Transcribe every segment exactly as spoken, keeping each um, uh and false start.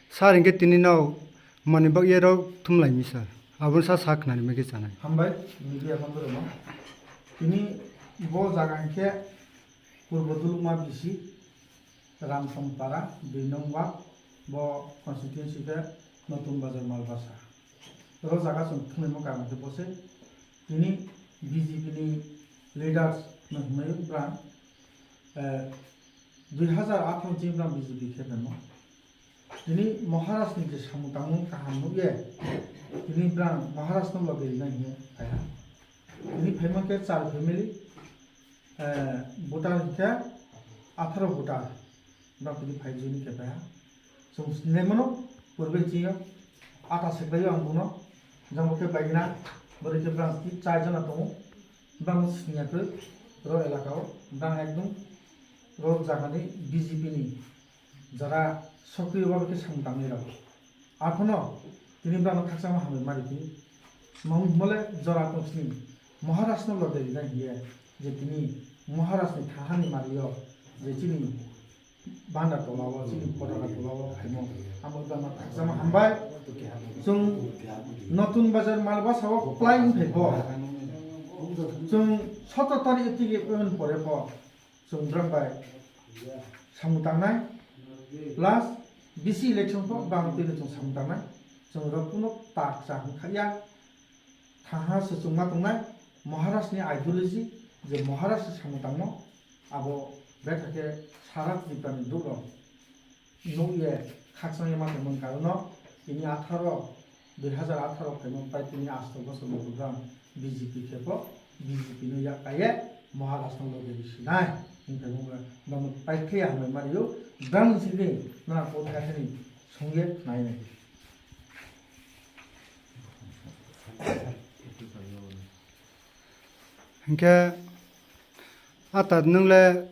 Sir, hinkhe tini no manwi bagwi rok thumlaimi sir. Aboni sa sa khnani mege chanai. Hambai, media hambai rokno. Tini bo jaga hinkhe Purbo Dulukma B C, Ramsongpara, dui nong ward, bo constituency khe Notun Bazar Malbasa. Ro jaga chwng thumlaimo karon khe bo se. Tini B J P ni leaders no hwnwi bwrang, eh, dui hazar atharo chini bwrang B J P khe phaimo. Tini Maharaj ni je samung tangmung kaham nukye, tini bwrang Maharaj no loge rinai hinwi phaiha. Tini phaima khe char family, eh, voter hinkhe atharo voter, bwrang tini phai juni khe phaiha. Chwng sinai mano, purbe chini ata seklaio ang buno, jang bo khe baigna, bwrwi khe bwrang tini char jona tongo, bwrang siniya khe ro elaka o, bwrang ekdom ro jaga ni B J P ni jara sokriyo bhabe khe samung tangwi rw. Aphuno tini bwrangno khakchangma hambai ma riphi. Mole jora tong sini Maharaj no loge rinai hiye je tini Maharaj ni thaha ni mario je chini banda tola o, chini potaka tola o khaimo amo bwrangno khakchangma hambai. Chwng Notun Bazar Malbasa o kwplai wngphai bo. Chwng sotor tarik tigi payment pore bo. Chwng bwrang bai samung tangnai, plus B C election pho bang twino chwng samung tangnai, chwng rok kuno tak cha hwn kha ya, thaha se chwngma tongnai, Maharaj ni ideology, je Maharaj se samung tangmo, abo betha khe sara Tripura ni duk rok nukye khakchangya ma tongmani karon no tini atharo, dui hazar atharo phaima pai tini asto bosor bo bwrang B J P khe bo B J P no yak kaiye Maharaj no loge ri sinai hinwi phaima bwrang no pai khe hambai ma rio bwrang ni simi nana ko thai thani songye nai nai. Hinkhe ata nwngla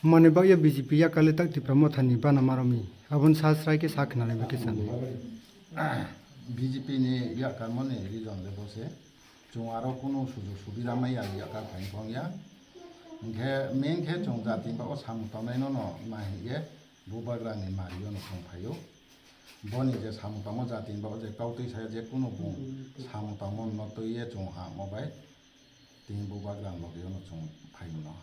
mani bagya B J P yakale tak Tipra Motha ni bana maromi. Aboni sa srai khe sa khnalai ba khe chani. B J P ni yakarmani reason le bose. Chwng aro kunu sujuk subida maya yakar phai wngya. Hinkhe main khe chwng jati ba o samung tongnai no no nai hinkhe Bubagra ni mario no chwng phaio. Boni je samung tangmo jati ni bagwi je kautwi saya je kunu bung samung tangmo no twiye chwng ha mo bai tini Bubagra ni loge no chwng phaio no.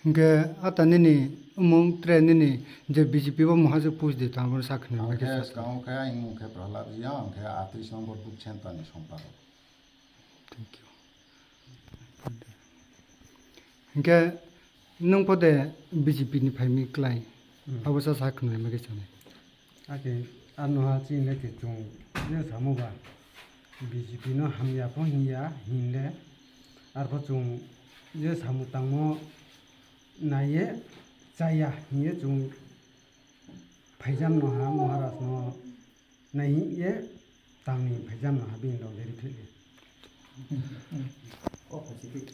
Hinkhe ata nini umung tre nini je B J P bo muha je push di tamo sakni. Ang khe swkang khe ang mung khe Prahlad Reang, ang khe atris number booth center ni sompado. Thank you. Hinkhe nwng pode B J P ni phaimi klai. Hmm. Abo sa sa khwnwi magi chani. Ake ano ha chini le ke chwng je samo ba B J P no hamya pho hinya hinle arpho chwng je samo tangmo naiye chaya hiye chwng phaijam no ha Maharaj no nai ye tangni phaijam no ha bini dol deri philya. O phaisi